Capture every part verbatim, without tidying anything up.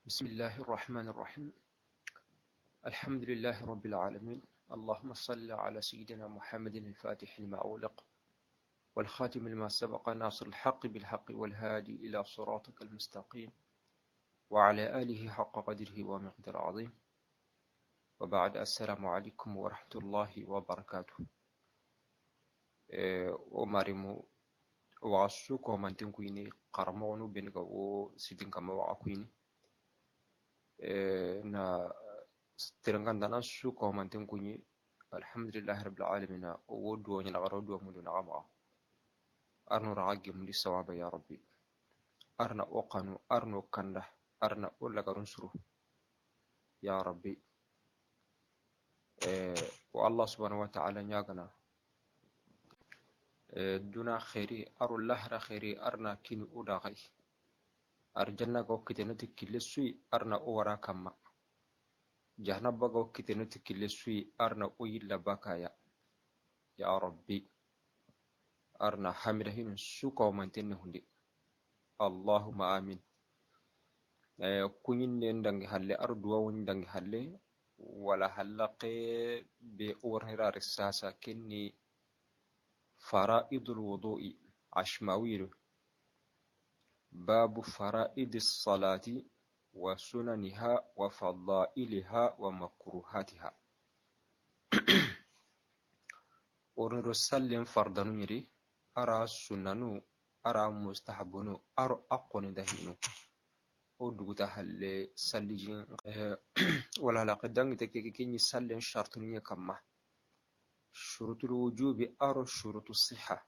بسم الله الرحمن الرحيم. الحمد لله رب العالمين. اللهم صل على سيدنا محمد الفاتح لما أغلق والخاتم لما سبق ناصر الحق بالحق والهادي إلى صراطك المستقيم وعلى آله حق قدره ومقداره العظيم. وبعد، السلام عليكم ورحمة الله وبركاته. Eh, o marimu, waxa su ko manten kuyini, xaramoxonu beni ga wo sitin kama waxa kuyini. Eh, na terengandana su ko manten kuyi, alhamdulillahi rabbil alamina, o wo duwo ɲana xaro duwo mundu na xama. Arno raxa gemundi sawaba ya Rabbi. Arna o xanu, arno kanda, arna o lagarun suru. Ya Rabbi. Eh, wa Allah subhanahu wa ta'ala ɲagana. Eh, duna xeeri, aro lahara xeeri, arna kini o da xay. Arjanna ga kitene ti kille suyi, arna o wara kamma. Jahannaba ga kitene ti kille suyi, arna o yilla bakaya. Ya Rabbi. Arna hamida hinu su ko manten ne hundi. Allahumma amin. Eh, kuɲinden dangi halle, aro duwawun dangi halle, wala hallaqe be o warnira risasa kenni fara'idul wudu'i, Ashmawiru. Babu fara'idis salati wa sunaniha wa fadailiha wa makruhatiha. Orniro sallen fardanu ɲiri, ara sunnanu, ara mustahabunu, aro a xoni da hinu. O duguta halle sallijin, eh, wala hallaqe dangi te ke, ke ɲi sallen shartunu ɲe kamma. Shurutul wujubi aro shurutu siha.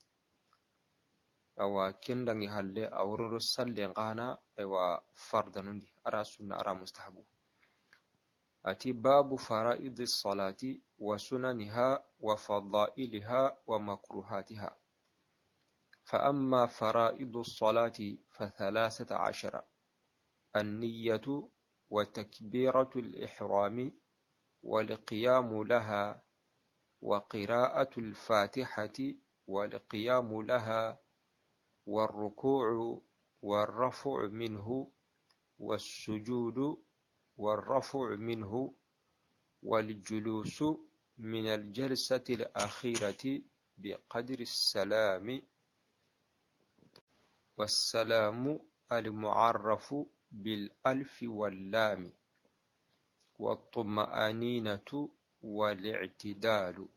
Awa, ken dangi halle, a worodo sallen xana, ewa, fardanundi, ara sunna, ara mustahabu. Ati babu fara'idi salati wa sunaniha wa fadailiha wa makruhatiha. فأما فرائض الصلاة فثلاثة عشر: النية وتكبيرة الإحرام والقيام لها وقراءة الفاتحة والقيام لها والركوع والرفع منه والسجود والرفع منه والجلوس من الجلسة الأخيرة بقدر السلام، والسلام المعرف بالألف واللام، والطمأنينة والاعتدال.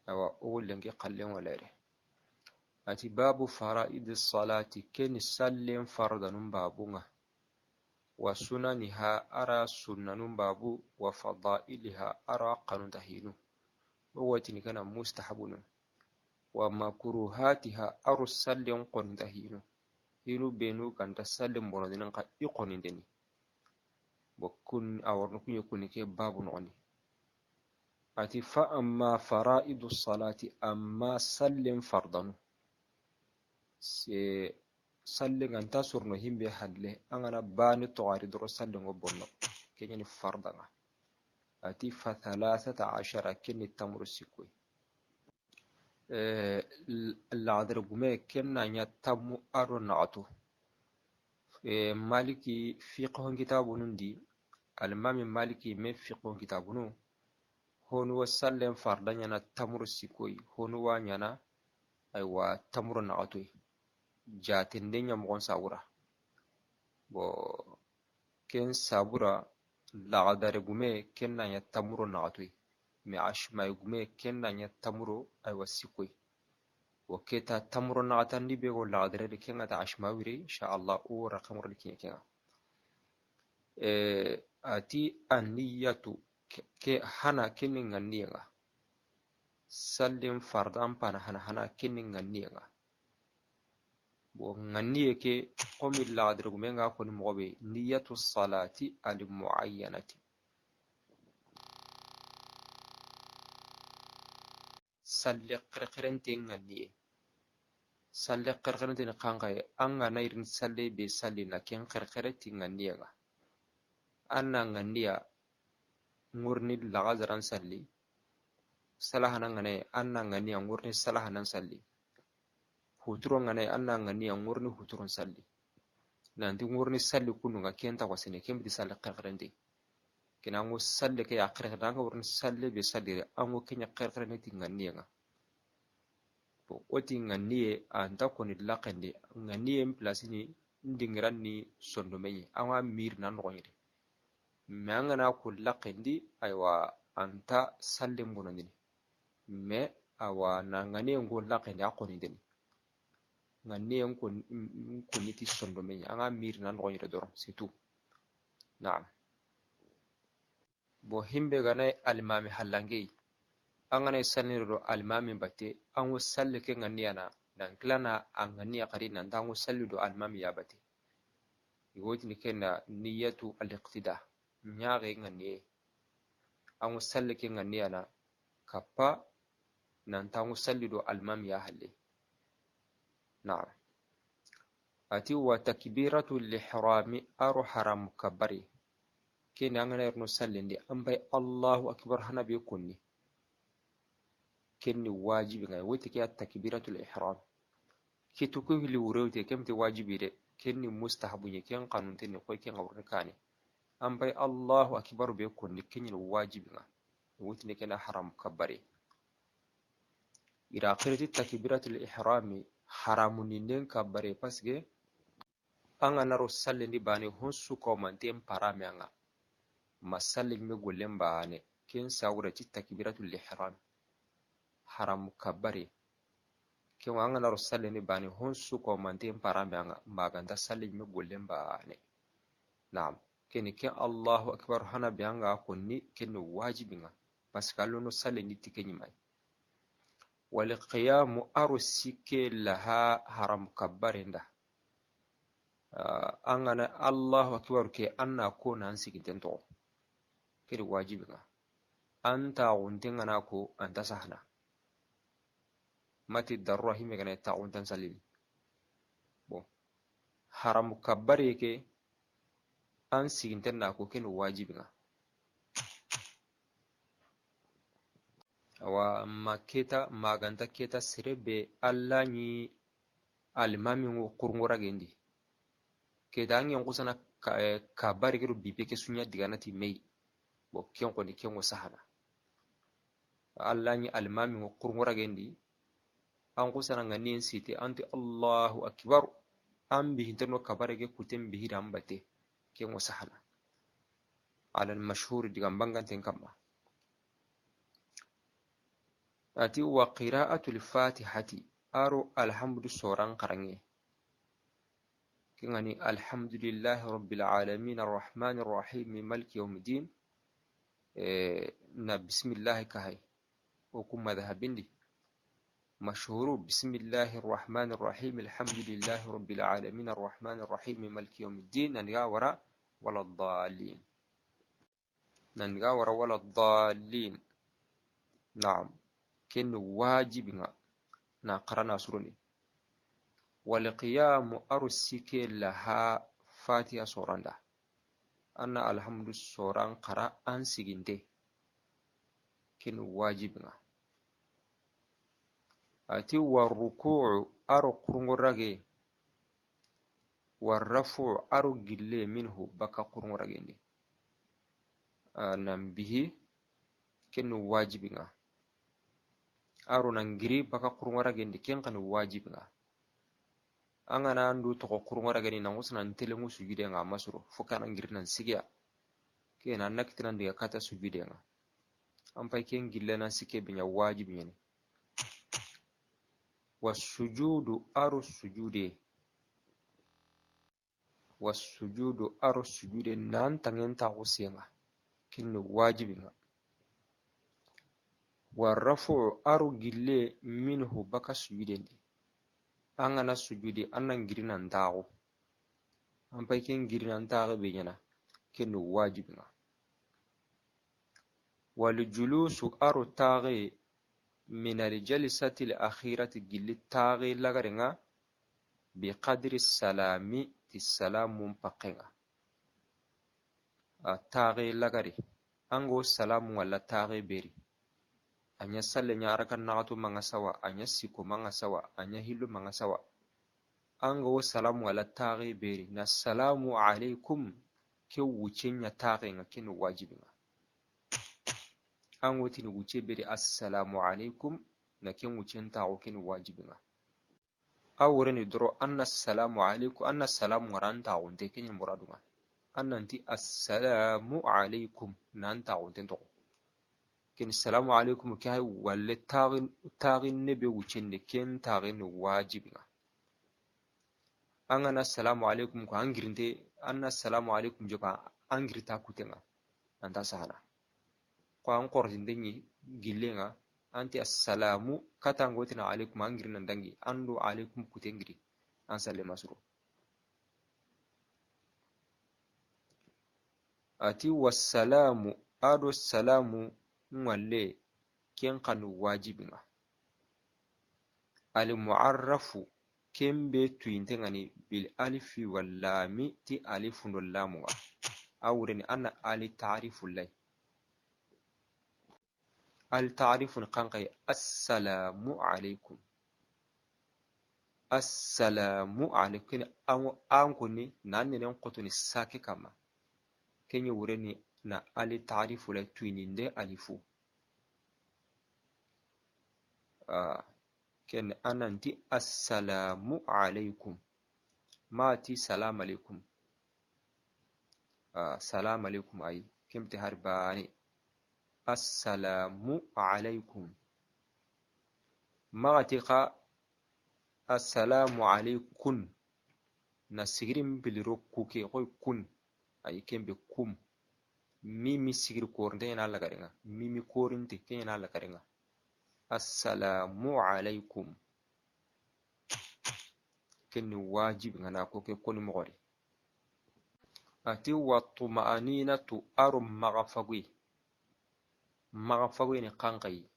Awa, o lenki xallen wala yere. Ati babu fara'idi salati, keni sallen fardanun babunga. Wa sunaniha, ara sunnanun babu, wa fadailiha, ara xanunta hinu. O watini kana mustahabunu. Wa makruhatiha, aro sallen xonunta hinu. Hinu benu ganta sallen bonodinin xa i xoninteni. Bo kun a warno kuɲe kuni ke babu noxoni. Ati fa amma fara'idu salati, amma sallen fardanu. Se sallen ganta surno himbe halle, an gana bani toxari doro sallen go bonno. Keɲani fardanga. Ati fa thalathata ashara, keni tamuru sikkoy. Eh, l-, laxadere gume ken na ɲa tammu aro naxatu. Eh, Maliki fiqhon kitabunun di, Alimami Maliki me fiqhon kitabunu, honu wa sallen farda ɲana tamuru sikkoy, honu wa ɲana, aywa, tamuru naxatoy. Jatende ɲa moxon sawura. Bo ken sabura, laxadare gume ken na ɲa tamuro naxatoy. Mais Ashmawi gume ken na ɲa tamuro, aywa, sikkoy. Wo keta tamuro naxatandi be go laxadare de, ken ga ta Ashmawi re, insha Allah, o ra xamro de kiɲe kenga. Eh, ati anniyatu, ke, ke hana keni ŋanniyenga. Sallen fardan pana hana, hana keni ŋanniyenga. Bo ŋanniye ke, komi laxadere gume nga koni moxo be, niyatu salati al muayyanati. Salle xerexerente ŋanniye. Salle xerexerente ni xanxaye, an ga na yirini salle be salli na ken xerexere ti ŋanniyenga. An na ŋanniya ŋurni laxadaran salli, salahana ŋanaye, an na ŋanniya ŋurni salahanan salli. Huturo ŋanaye, an na ŋanniya ŋurni huturon salli. Nanti ŋurini salli kundu ŋa, ken ta wasene, ken biti salli xerexerente. Kena ŋo salli ke ya xerexerente, an ga wurini salli be sallire, an ŋo kenya xerexerente ti ŋanniye ŋa. Bon, o ti ŋanniye, an ta koni laxendi, ŋanniye place ni ndingiran ni sondomeɲi, an wa miri nan noxoɲi de. Mais an ga na ko laxendi, aywa, an ta sallen bonondini. Mais awa, na ŋanniye ŋo laxendi, a koni deni. Ŋanniye ŋo, ŋo ni ti sondomeɲi, an ga miri nan noxoɲi de doron, c'est tout. Naam. Bon, himbe ga na alimami hallange yi. An ga na sallini do alimami batte, an ŋo salli ke ŋanniya na, nan kilana a ŋanniya xari, nan ta an ŋo salli do alimami ya batte. I go tini ken da niyatu al-iqtida, ɲaxe ŋanniye. An ŋo salli ke ŋanniya na, kappa, nan ta an ŋo salli do alimami ya halle. Naam. A ti wa takbiratu lihrami, a ro haramu kabbari. Ken ni an ga na ri no sallindi, an bay Allahu akbar hana be konni. Ken ni wajibi ŋa, woti ke ya takbiratul ihram. Kitu ku hili wurewte, ken ti wajibi de, ken ni mustahabu ɲi, ken xanunte ni, koy ken ŋa wurni kane. An bay Allahu akbar be konni, ken ni wajibi ŋa. Woti ni ken na haramu kabbari. Ira xiriti takbiratul ihrami, haramu ni nen kabbari, parce que an ga na ro sallindi bane, hon su ko manten parame an ŋa. Ma salli me gollen bane, ken sawura ti takbiratul ihram. Haramu kabbari. Ken wa an ga na ro sallindi bane, hon su ko manten parame an ŋa, ma ga nta salli me gollen bane. Naam. Ken ni ken Allahu akbar hana be an ŋa konni, ken ni wajibi ŋa. Parce que a lo no sallindi ti ken ɲi ma yi. Wal qiyamu, a ro sikke laha haramu kabbaren da. Ah, an ga na Allahu akbar ke, an na ko nan siginten toxo. Ken ni wajibi ŋa. An ta gunten ga na ko, an ta sahana. Mati darura hime ga na ta gunten sallini. Bon. Haramu kabbare ke, an siginten na ko, ken ni wajibi ŋa. Awa, ma keta, ma ga nta keta sere be Alla ni alimami ŋo kurŋo ragendi. Keta an ŋen kusana ka, eh, kabbari ke do bibe ke su ɲa diga na ti me yi. Bon, ken koni, ken ŋo sahana. Alla ni alimami ŋo kurŋo ragendi. An kusana ŋanniyen siti, an ti Allahu akbar. An bihinte no kabbare ke kuten bihi da an batte. Ken ŋo sahana. Ala al-mashhur, digan banganten kamma. A ti wa qira'atul fatihati, a ro alhamdu soran xaranŋe. Ken ga ni alhamdulillahi rabbil alamin arrahmanir rahim maliki yawmiddin. Eh, na bismillahi ka hay. O ku madhabin di. Mashhuru, bismillahir rahmanir rahim, alhamdulillahi rabbil alamin arrahmanir rahim maliki yawmiddin. Nan ga wara wala dallin. Nan ga wara wala dallin. Naam. Ken ni wajibi ŋa. Na xara na suroni. Wal qiyamu, a ro sikke laha, Fatiha soran da. An na alhamdu soran xara an siginte. Ken ni wajibi ŋa. A ti wa ruku'u, a ro kurŋo rage. Wa rafu, a ro gille, minhu, baka kurŋo ragendi. A, nan bihi, ken ni wajibi ŋa. A ro nan giri baka kurŋo ragendi, ken xa ni wajibi ŋa. An ga na an du toxo kurŋo ragendi, nan kusana an telenŋu sujude ŋa masuro, fo xa nan giri nan sigiya. Ken na nakiti nan diga kata sujude ŋa. An pay ken gille nan sikke be ɲa wajibi ɲa ni. Wa sujudu, a ro sujude. Wa sujudu, a ro sujude nan tangen taxu senŋa. Ken ni wajibi ŋa. Wa rafu, a ro gille, minhu, baka sujudendi. An ga na sujudi, an nan giri nan taxu. An pay ken giri nan taxu be ɲa na. Ken ni wajibi ŋa. Wal julusu, a ro taxe, min al jalsatil akhirati, gilli taxe lagare ŋa, bi qadri salami, ti salamun paxe ŋa. A taxe lagare, an go salamu wala taxe beri. A ɲa salle ɲa araka naxatu ma ŋa sawa, a ɲa siko ma ŋa sawa, a ɲa hillu ma ŋa sawa. An ga wo salamu ala taxe beri na salamu alaikum, ke wucen ɲa taxe ŋa, ken wajibi ŋa. An ga wo tini wuce beri assalamu alaikum, na ken wucen taxu, ken wajibi ŋa. A wureni doro, an na salamu alaikum, an na salamu ŋa ra an taxunte, ken ɲa muradu ŋa. An nan ti assalamu alaikum, na an taxunten toxo. Ken salamu alaikum ke hay walle taxin, taxin ne be wucende, ken taxin wajibi ŋa. An ga na salamu alaikum ko an girinte, an na salamu alaikum jopa an girita kuten ŋa, an ta sahana. Ko an xorotinte ɲi gillen ŋa, an ti assalamu, kata an ga wo tini alaikum, an girin nan dangi, an do alaikum kuten giri, an salle masuro. A ti wassalamu, a do salamu ŋalle, ken xanu wajibi ŋa. Al mu'arrafu, ken be tuyinte ŋa ni bil alifi wal lami, ti alifu do lamu ŋa. A wureni an na ali ta'rifu lay. Ali ta'rifu ni xanxayi, assalamu alaikum. Assalamu alaikum. Ken an, an koni nan nenen xotoni sake kama. Ken ɲa wureni na ali ta'rifu lay tuyininde alifu. Ah, ken an nan ti assalamu alaikum. Ma ti salam alaikum. Ah, salam alaikum ay. Ken ti hari bane. Assalamu alaikum. Ma ti xa assalamu alaikum. Na sigirin piliro kuke koy kun. Ay ken be kum. Mimi sigiri korinte ɲa na lagare ŋa. Mimi korinte ken ɲa na lagare ŋa. Assalamu alaikum. Ken ni wajibi ŋa na ko ke koni moxo di. A ti wa tuma'aninatu, a do maxa faguye. Maxa faguye ni xanxayi.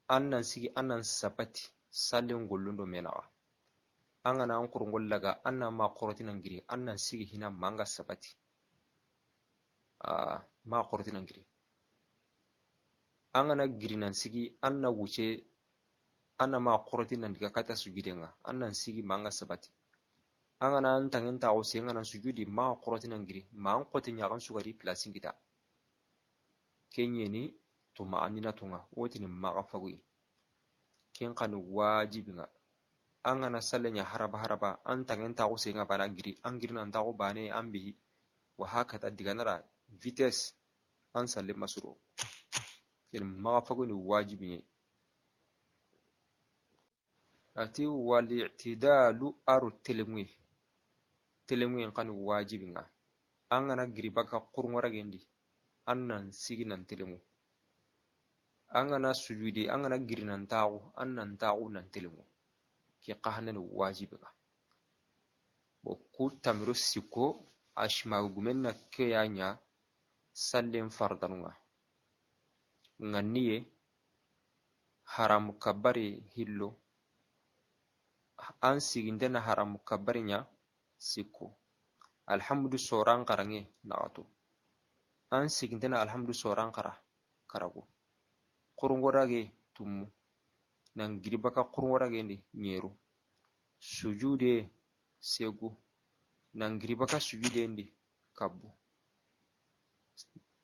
An nan sigi, an nan sabati, sallen gollun do me naxa. An ga na an xurungo laga, an na ma xoroti nan giri, an nan sigi hina ma an ga sabati. Ah, ma xoroti nan giri. An ga na giri nan sigi, an na wuce, an na ma xoroti nan diga kata sujuden ŋa, an nan sigi ma an ga sabati. An ga na an tangen taxu se ŋa nan sujudi, ma xoroti nan giri, ma an xoti ɲaxan sugari place n kita. Ken ɲa ni tuma'aninatu ŋa, wo tini maxa faguye. Ken xanu wajibi ŋa. An ga na salle ɲa haraba haraba, an tangen taxu se ŋa bana giri, an giri nan taxu bane an bihi. Wa hakata diga nara vitesse, an salle masuro. Ken maxa faguye ni wajibi ɲa. A ti wal i'tidalu, a do telenŋuye. Telenŋuye n xanu wajibi ŋa. An ga na giri baka xurungo ragen di, an nan sigi nan telenŋu. An ga na sujudi, an ga na giri nan taxu, an nan taxu nan telenŋu. Ke xa hanani wajibi ŋa. Bo ku tamiro sikko, ashmawi gumen na ke ya ɲa sallen fardanu ŋa. Ŋa niye, haramu kabari hillo, an siginte na haramu kabari ɲa sikko. Alhamdu soran xaranŋe naxato. An siginte na alhamdu soran xara karago. Xurungo rage tummu. Nan giri baka xurungo ragen di ɲeru. Sujude segu. Nan giri baka sujude ndi kabbu.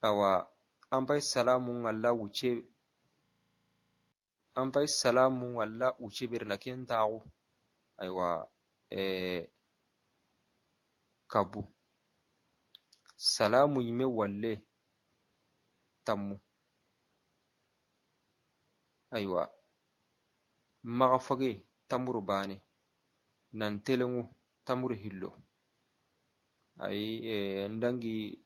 Awa, an pay salamu ŋalla wuce, an pay salamu ŋalla wuce beri na ken taxu. Aywa, eh, kabbu. Salamu yime walle tammu. Aywa. Maxa fage tamuru bane. Nan telenŋu tamuru hillo. Ay, eh, n dangi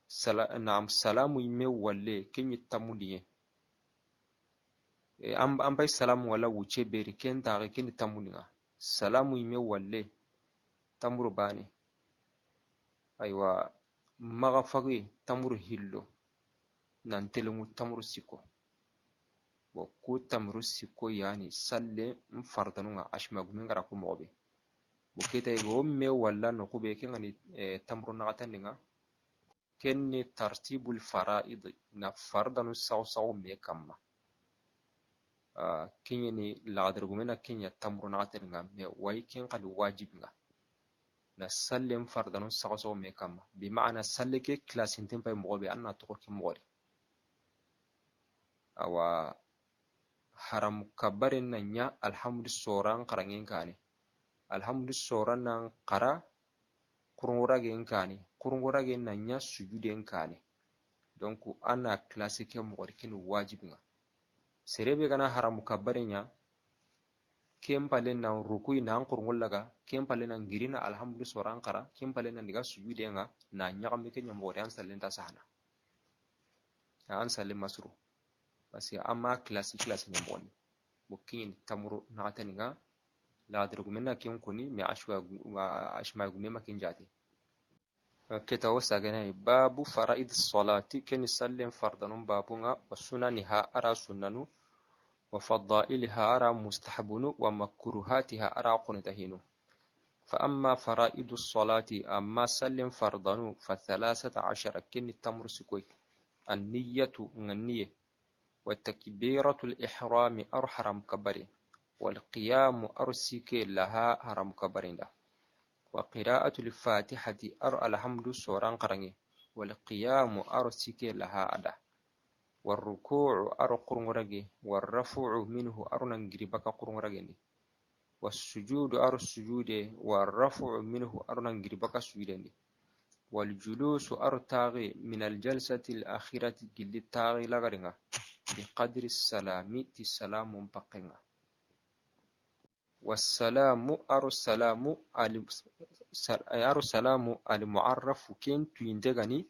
sala-, naam, salamu yime walle, ken ɲi tammundiye. Eh, an, an pay salamu walla wuce beri, ken taxe, ken ni tammundi ŋa. Salamu yime walle, tamuru bane. Aywa, maxa fage tamuru hillo. Nan telenŋu tamuru sikko. Bon, ku tamuru sikko yani salle n fardanu ŋa, ashma gumen gara ku moxo be. Bon, keta yigo me walla noxu be, ken ŋa ni, eh, tamuru naxatandi ŋa. Ken ni tartibul faraid, na fardanu saxu saxu me kamma. Ken ɲa ni laxadere gume na ken ɲa tamuru naxateni ŋa, mais wa yi ken xadi wajibi ŋa. Na sallen fardanu saxaso me kamma. Bi maana salle ke classinte n pay moxo be, an na toxo ke moxo di. Awa, haramu kabaren na ɲa alhamdu soran xaranŋen kaane. Alhamdu soran nan xara, xurunŋuragen kaane. Xurunŋuragen na ɲa sujuden kaane. Donc, an na classe ke moxo di, ken ni wajibi ŋa. Sere be ga na haramu kabaren ɲa, ken pale na rukuyi na an xurunŋu laga, ken pale na giri na alhamdu soran xara, ken pale na diga sujuden ŋa, na ɲaxame ke ɲa moxo di, an sallen nta sahana. An sallen ma suru. Parce que an ma classe, classe ɲa moxo ni. Bo ken ɲa ni tamuru naxateni ŋa, laxadere gume na ken koni, mais ashima gume ma ken jaate. Keta wo sagene, babu faraidi salati, ken ni sallen fardanun babun ŋa, wa sunaniha, a ra sunnanu, wa fadailiha, a ra mustahabunu, wa makruhatiha, a ra xunitahinu. Fa amma faraidu salati, amma sallen fardanu, fa thalatha ashara, ken ni tamuru sikoy. Anniyatu, ŋa niye. Wa takbiratul ihrami, a ro haram kabari. Wal qiyamu, a ro sike laha haram kabari nda. Wa qira'atul fatihati, a ro alhamdu soran xaranŋe. Wal qiyamu, a ro sike laha a da. War ruku'u, a ro xurunŋurage. War rafu'u minhu, a ro na giri baka xurunŋurage ndi. Was sujudu, a ro sujude. War rafu'u minhu, a ro na giri baka sujude ndi. Wal julusu, a ro taxe. Minal jalsatil akhirati, gilli taxe lagare ŋa. Bi qadri salami, ti salamun paqqe ŋa. Wassalamu, a ro salamu, al-, sal-, a ro salamu al mu'arrafu, ken tuyinte ga ni,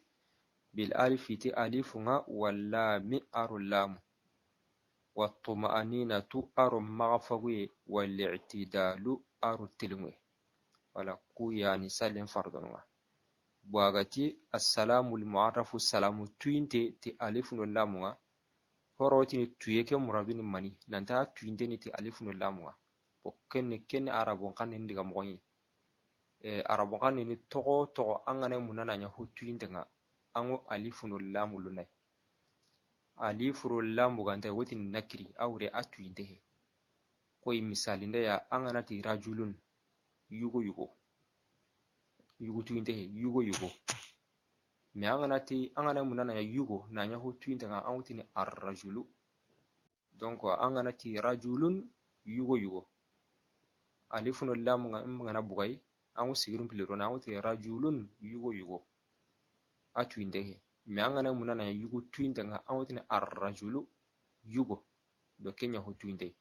bil alifi, ti alifu ŋa, wal lami, a ro lamu. Wa tuma'aninatu, a ro maxa faguye, wal i'tidalu, a ro telinŋuye. Wala ku ya ni sallen fardanu ŋa. Bo a ga ti assalamu al mu'arrafu, salamu tuyinte ti alifu no lamu ŋa. Horo tini tuye ke muradu ni mani, nanta tuyinte ni ti alifu no lamu ŋa. Bo ken ni, ken ni arabun xannen diga moxo ɲi. E, arabun xannen ni toxo toxo, an ga na munana ɲa ho tuyinte ŋa, an ŋo alifu no lamu lunay. Alifu no lamu ga nta, wo tini nakiri, a wure a tuyinte he. Koy misali nda ya, an ga na ti rajulun, yugo yugo. Yugo tuyinte he, yugo yugo. Mais an ga na ti, an ga na munana ɲa yugo, na ɲa ho tuyinte ŋa, an wo tini ar-rajulu. Donc, an ga na ti rajulun, yugo yugo. Alifu no lamu ŋa, n ga na bugay, an wo sigirin piliro na, an wo tini rajulun, yugo yugo. A tuyinte he. Mais an ga na munana ɲa yugo tuyinte ŋa, an wo tini ar-rajulu, yugo. Do ken ɲa ho tuyinte.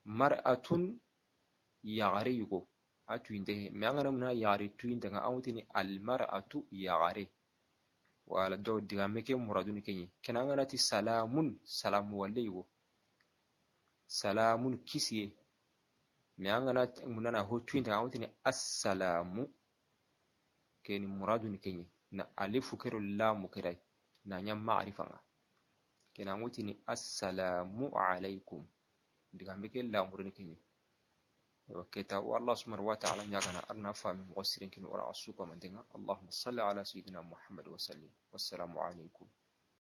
Mar'atun, yaxare yugo. A tuyinte he. Mais an ga na munana yaxare tuyinte ŋa, an wo tini al mar'atu, yaxare. Wala do digame ke muradu ni ken ɲi. Ken an ga na ti salamun, salamu walle yugo. Salamun kisiye. Mais an ga na munana ho tuyinte ŋa, an wo tini assalamu. Ken ni muradu ni ken ɲi. Na alifu ke ro lamu ke ray. Na ɲa ma'rifa ŋa. Ken an wo tini assalamu alaikum. Digame ke lamuru ni ken ɲi. Yo, keta wo Allah subhanahu wa ta'ala ɲagana, a ra na fami moxo siren kini o ra a su ko mantenŋa. Allahumma salli ala sayyidina Muhammad wa sallim. Wassalamu alaikum.